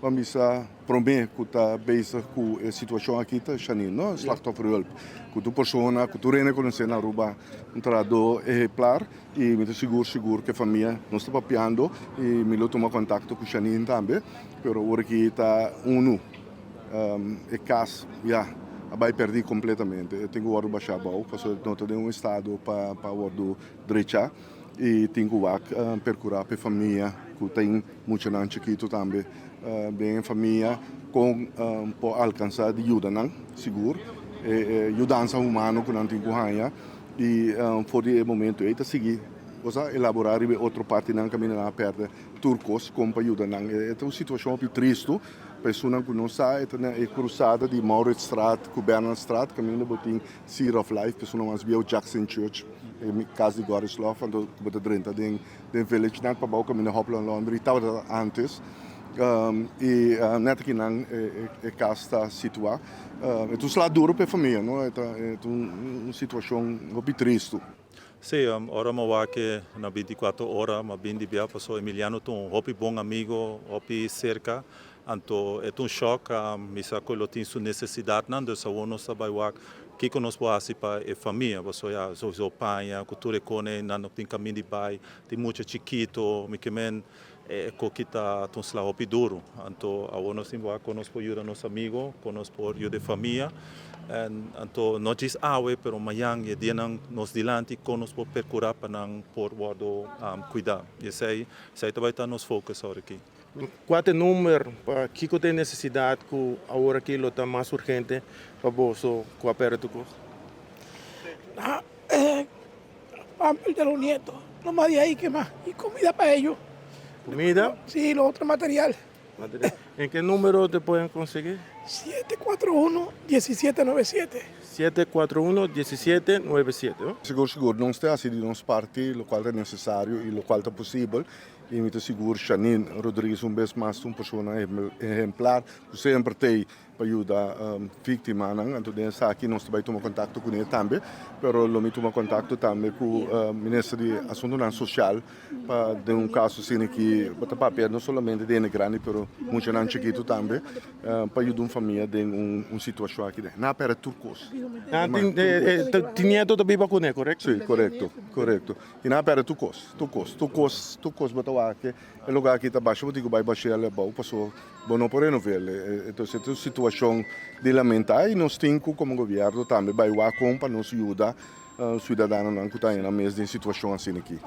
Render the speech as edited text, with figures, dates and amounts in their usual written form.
Ban bisa promé ku ta bezig ku e situashon aki ta Shanine, no? Slachtofferhulp. Ku tur persona, ku tur hende konosé na Aruba, un trahadó ehemplar i mi ta sigur sigur ku e famia nos ta papiando i mi lo tuma kontakto ku Shanine tambe, pero awor aki ta unu e kas ya a bai pèrdí kompletamente. E tin ku wòrdu bashá abou pasobra no ta den un estado pa wòrdu drechá. I tin ku wak perkurá pa e famia ku tin muchanan chikitu tambe den e famia kon por alkansá di yuda nan sigur e yudansa humano ku nan tin ku haña i for di e momento ei ta sigui cosa elaborá riba e otro partinan kaminda nan a pèrdè tur kos kon pa yuda nan. E ta un situashon hopi tristu pa esunnan ku no sa e ta na e krusada di Mauritsstraat ku Bernardstraat kaminda bo tin Seed of Life, persona mas bieu, Jackson Church, e kas di Gorislav, anto ku bo ta drenta den den village net pabou kaminda Hopland Laundry tabata antes. I net akinan e kas ta situá. E ta un sla duro pa e famia, no? E ta e ta un situashon hopi tristu. Sí, ora mi a wak e na bintikuater ora mi a bin di bia pasobra Emiliano ta un hopi bon amigo, hopi serka. Anto e ta un shòk, mi sa ku lo tin su nesesidatnan, dus awor nos ta bai wak kiko nos por hasi pa e famia, pasobra ya souiso paña ku tur e kone nan no tin kaminda di bai, tin mucha chikito, mi ke men e koki ta un sla hopi duru. Anto awor nos tin wak kon nos por yuda nos amigo, kon nos por yuda e famia, anto no djis awe pero mañan i e dianan nos dilanti kon nos por perkurá pa nan por wòrdu kuidá. I esei esei ta bai ta nos focus awor aki. Kua ta e number pa kiko ta e nesesidat ku awor aki lo ta mas urgente pa boso ku a pèrdè tur kos? Pamper de los nietos, no mas de ahí ke mas, y comida pa ellos. Comida? Sí, lo otro material. Material. En ke numero te pueden conseguir? 741 1797. 741 1797, no? Sigur sigur, nos ta hasi di nos parti lokual ta nesesario i lokual ta posibel. I mi ta sigur Shanine Rodriguez un bes mas ta un persona ehemplar ku semper t'ei pa yuda víktimanan. Anto den esaki nos ta bai tuma kontakto kuné tambe, pero lo mi tuma kontakto tambe ku Minister di Asuntunan Sosial pa den un kaso asina ki bo ta papia no solamente di hende grandi pero muchanan chikitu tambe pa yuda un famia den un situashon aki den. Nan a pèrdè tur kos. Tin nieto ta biba kuné, korekto? Si, korekto, korekto. I nan a pèrdè tur kos, tur kos, tur kos, tur kos bo ta wak e lugar aki ta basha bo tin ku bai bash'el abou paso bo no por renove'l. Entonces e ta un situashon di lamentá i nos tin ku komo gobièrnu tambe bai wak kon pa nos yuda siudadanonan ku ta haña nan mes den situashon asina aki.